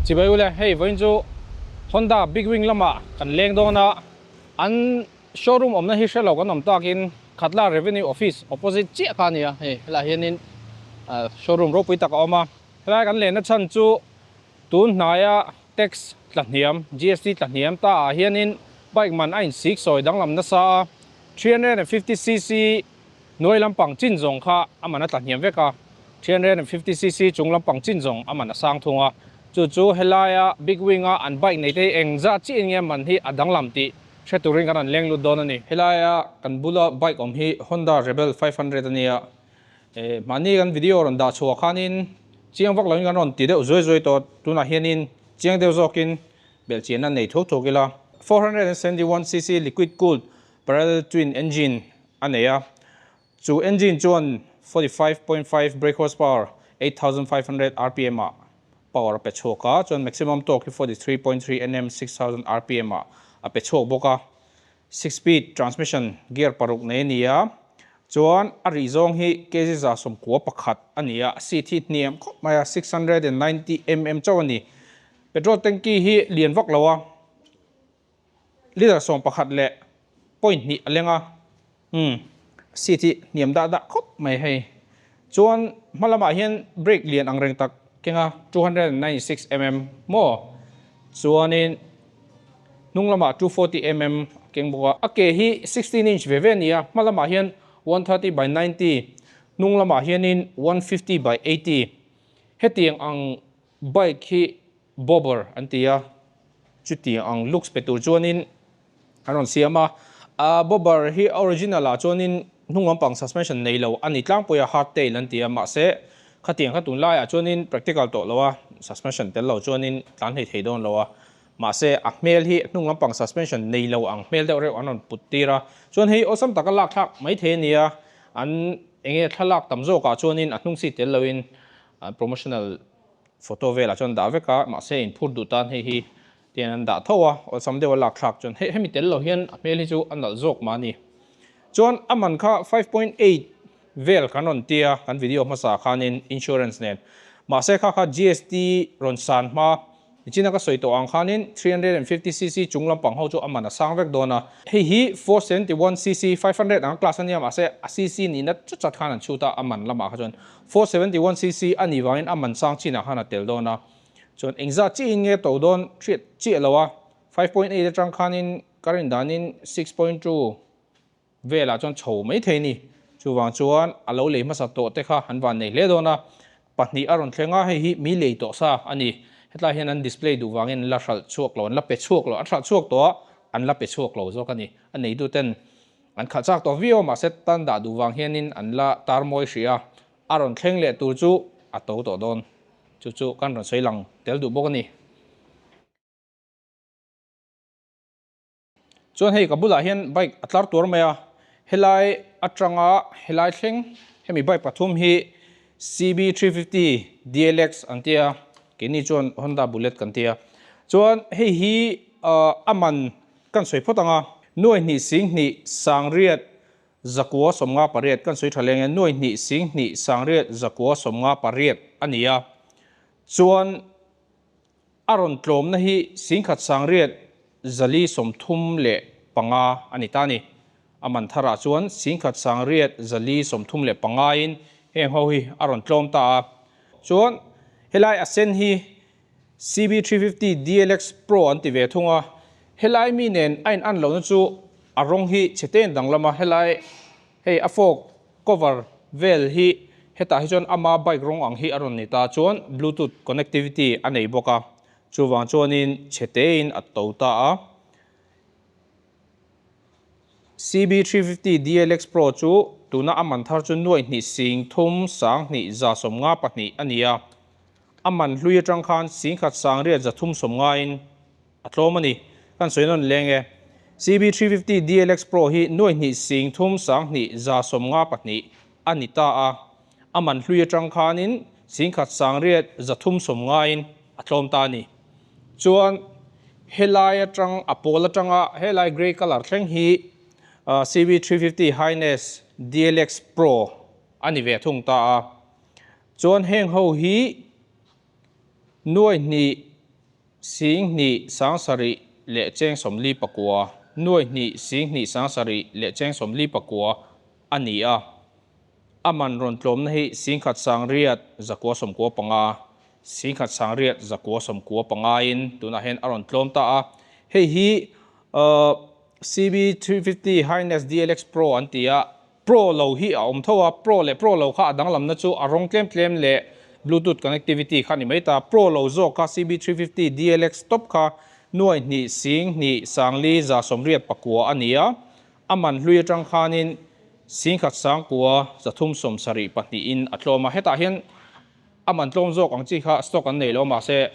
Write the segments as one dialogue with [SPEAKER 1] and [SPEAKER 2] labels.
[SPEAKER 1] Chibai ule, hei vawiin chu Honda Big Wing lamah kan leng dawn a, an showroom awmna hi hrelo kan awm takin Khatla Revenue Office opposite chiah kha a ni a, hei helaiah hianin showroom ropui tak a awm a, helai kan lenna chhan chu tun hnaia tax tla hniam, GST tla hniam ta ah hianin bike man a insik sawi danglam nasa a, 350cc Hnuai lampang chin zawng kha a man a tla hniam vek a, 350cc chung lampang chin zawng a man a sang thung a. Chu chu helaia Big Wing-a an bike nei te hi eng zat chiah in nge man hi a danglam tih hre turin kan rawn leng lut dawn a ni. Helaia kan bula bike awm hi Honda Rebel 500 a nia. Mahni kan video rawn dah chhuah khanin chiang vak loin kan rawn ti deuh zuai zuai tawh. Tunah hianin chiang deuh zawkin belhchianna nei thuak thuak ila. 471cc liquid cooled parallel twin engine a nei a, chu engine chuan 45.5 brake horsepower, 8500 rpm ah power a pe chhuak a, chuan maximum torque hi 43.3 Nm, 6000 rpm ah a pe chhuak bawk a. Six speed transmission gear paruk nei a ni a, chuan a rih zawng hi kg 191 a ni a, a seat hi hniam khawp mai a, 690 mm chauh a ni. Petrol tanky hi lian vak lo a. Liter 11 leh point hnih a leng a, umm seat hi hniam dah dah khawp mai hei. Chuan hma lamah hian brake lian ang reng tak keng a, 296 mm maw? Chuanin hnung lamah 240 mm a keng bawk a. A ke hi 16 inch ve ve a ni a, hma lamah hian 130 by 90, hnung lamah hianin 150 by 80. Hetiang ang bike hi Bobber an ti a, chutiang ang looks pe tur chuanin an rawn siam a. A bobber hi a original ah chuanin hnung lampang suspension nei lo a ni tlangpui a, hard tail an ti a, mahse khatiang kha tunlaiah chuanin practical tawh lo a, suspension tel lo chuanin tlan hlei thei dawn lo a, mahse a hmel hi hnung lampang suspension nei lo ang hmel deuh reuh an rawn put tir a, chuan hei awlsam taka lak thlak mai thei a ni a, an enge thlalak tam zawkah chuanin a hnung seat tel loin promotional Photo velah chuan dah vek a, mahse inphur duh tan hei hi tian an dah tho a, awlsam deuh a lak thlak chuan hei hemi tel lo hian a hmel hi chu a nalh zawk mah a ni. Chuan a man kha 5.8 vel kan rawn tia kan video hmasa khanin insurance nen, mahse kha kha GST rawn san hma nichina ka sawi tawh ang khanin 350cc chung lampang ho chu a man a sang vek dawn a, hei hi 471cc 500 ang class a nia mahse a cc nihna chat chat khan an chhut a, a man lamah kha chuan 471cc a nih vangin a man sang chinah khan a tel dawn a, chuan engzat chiahin nge to dawn hriat chiah lo a, 5.8 atang khanin ka rin danin 6.2 velah chuan chho mai thei a ni. Chuvang chuan a lo lei hmasa tawh te kha an van nei hle dawn a, pahnih a rawn thleng a, hei hi mi lei tawh sa a ni. Hetlai hian an display duh vangin an la hralh chhuak lo, an la pe chhuak lo, an hralh chhuak tawh a, an la pe chhuak lo zawk a ni. A neituten An khalh chak tawh viau a, mahse tan dah duh vang hianin an la tar mawi hrih a, a rawn thleng leh tur chu a to tawh dawn. Chu chu kan rawn sawi lang tel duh bawk a ni. Chuan hei ka bulah hian bike a tlar tuar mai a, helai atanga helai thleng hemi bike pathum hi CB350 DLX an tia, keini chuan Honda Bullet kan tia. Chuan hei hi a man Kan sawi phawt ang a, nuai hnih sing hnih sang riat zakua sawmnga pariat kan sawi tha leng e, nuai hnih sing hnih sang riat zakua sawmnga pariat a ni a, chuan a rawn tlawmna hi singkhat sang riat zali sawmthum leh panga a ni ta a ni. A man tharah chuan singkhat sang riat zali sawmthum leh pangain heng ho hi a rawn tlawm ta a, chuan helai a sen hi CB350 DLX Pro an ti ve thung a, helai mi nen a in an lohna chu a rawng hi chhe te in danglam a, helai hei a fork cover vel hi hetah hi chuan ama bike rawng ang hi a rawn ni ta chuan bluetooth connectivity a nei bawk a, chuvang chuanin chhe te in a to ta a. CB350 DLX Pro chu tuna a man thar chu nuaih hnih sing thum sang hnih 152 a ni a. A man hlui atang khan singkhat sang riat 390 in a tlawm a ni. Kan sawi nawn leng e. CB350 DLX Pro hi nuai hnih sing thum sang hnih 152 a ni ta a. A man hlui atang khanin singkhat sang riat 390 in a tlawm ta a ni. Chuan helai atang a pawl atanga helai grey colour thleng hi CB350 Highness DLX Pro a ni ve thung ta a. Chuan heng ho hi nuai hnih Singhnih 70 leh cheng 49, nuai hnih singhnih 70 leh cheng 49 a ni a. A man rawn tlawmna hi 10,000 8 995, 10,000 8 995 in tunah hian a rawn tlawm ta a. Hei hi CB350 Highness DLX Pro an ti a, Pro lo hi a awm tho a, Pro leh Pro lo kha a danglamna chu a rawng tlem tlem leh Bluetooth connectivity kha a ni mai ta. Pro lo zawk kha CB350 DLX top kha nuai hnih sing hnih sangli 189 a ni a, a man hlui atang khanin 10,000 9 372 in a tlawm a. Hetah hian a man tlawm zawk ang chi kha stock an nei lo mahse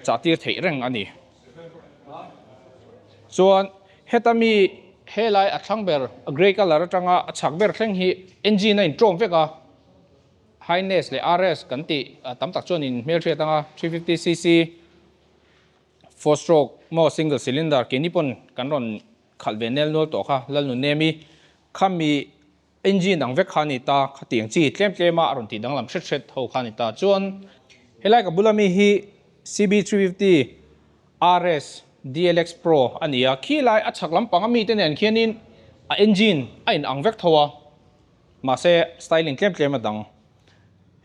[SPEAKER 1] chah tir theih reng a ni. Chuan heta mi helai a thlang ber grey colour atanga a chhak ber thleng hi engine a intawm vek a, Highness leh RS kan tih tam tak chuan in hmelhriat anga 350cc four stroke maw single cylinder keini pawn kan rawn khalh ve nel nual tawh kha Lalnunemi khami Engine ang vek kha a ni ta, khatiang chi tlem tlema a rawn tih danglam hret hret ho kha a ni ta. Chuan helai ka bula mi hi CB350 RS DLX Pro a ni a, khi lai a chhak lampang a mite nen khianin a engine a in ang vek tho a, mahse styling tlem tlem a dang.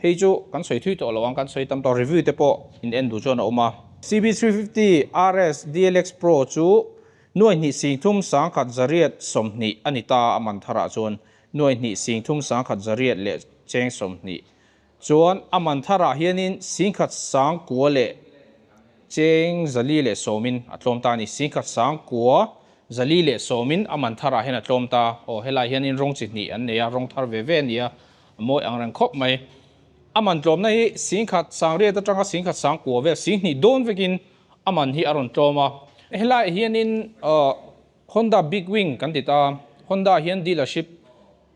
[SPEAKER 1] Hei chu kan sawi thui tawh lo ang, kan sawi tam tawh, review te pawh in en duh chuan a awm a. CB350 RS DLX Pro chu Nuai hnih 30 10,000 820 a ni ta a man tharah chuan nuai hnih 30 10,000 8 leh cheng 20. Chuan a man tharah hianin 10,000 9 leh cheng 410 in a tlawm ta a ni. 10,000 9 410 in a man tharah hian a tlawm ta. Aw helai hianin rawng chi hnih an nei a, rawng thar ve ve a ni a, a mawi ang reng khawp mai. A man tlawmna hi 10,000 8 atanga 10,000 9 vel 20,000 dawn vekin A man hi a rawn tlawm a. Helaiah hianin Honda Big Wing kan ti ta. Honda hian dealership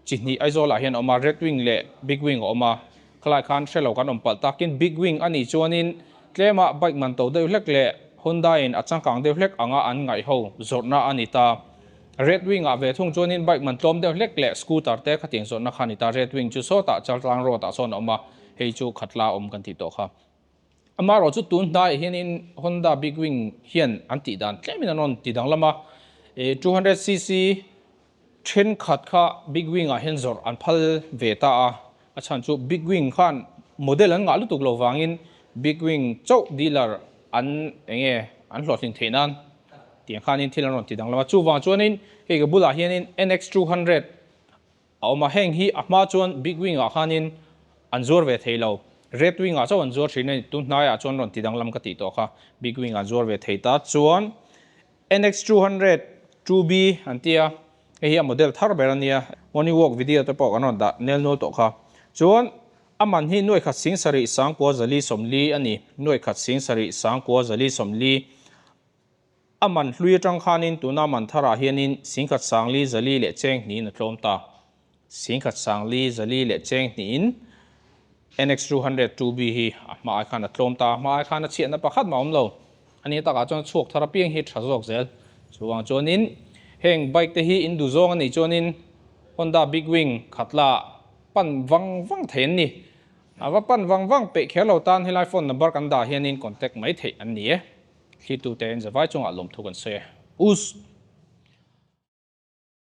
[SPEAKER 1] chi hnih Aizawlah hian a awm a, Red Wing leh Big Wing a awm a. Khalai khan hre lo kan awm palh takin Big Wing a nih chuanin tlema bike man to deuh hlek leh Honda in a changkang deuh hlek anga an ngaih ho zawrhna a ni ta. Red Wing ah ve thung chuanin bike man tlawm deuh hlek leh scooter te khatiang zawrhna kha a ni ta. Red Wing chu sawtah Chaltlang Road ah sawn a awm a, hei chu Khatla awm kan tih tawh kha. Amaherawh chu tun hnaiah hianin Honda Big Wing hian an tih dan tlemin an rawn ti danglam a, 200cc thenkhat kha Big Wing ah hian zawrh an phal ve ta a, a chhan chu Big Wing khan model an ngah lutuk lo vangin Big Wing chauh dealer an eng nge an hlawhtlin theih nan tiang khanin thil an rawn ti danglam a, chuvang chuanin hei ka bulah hianin NX200 A awm a, heng hi a hma chuan Big Wing ah khanin an zuar ve thei lo, Red Wing ah chauh an zuar thin a ni, tun hnaiah chuan rawn ti danglam ka tih tawh kha, Big Wing ah zuar ve thei ta chuan NX 200 2B an ti a, hei hi a model thar ber a nia, Morning Walk video te pawh kan rawn dah nel nual tawh kha, chuan a man hi nuai khat sing sarih 9 4 40 a ni, nuai khat sing sarih 9 4 40. A man hlui atang khanin tuna man tharah hianin 10,000 400 400 leh cheng hnihin a tlawm ta. 10,000 400 400 leh cheng hnihin NX 202B hi a hma ai khan a tlawm ta. A hma ai khan a chhiatna pakhat mah a awm lo. A ni takah chuan chhuak thar apiang hi tha zawk zel. Chuvang chuanin heng bike te hi in duh zawng a nih chuanin Honda Big Wing khatla pan vang vang thei an ni. A va pan vang vang peih kher lo tan helai phone number kan dah hianin contact mai theih an ni e. Thli tute in zavai chungah lawmthu kan sawi e. Us!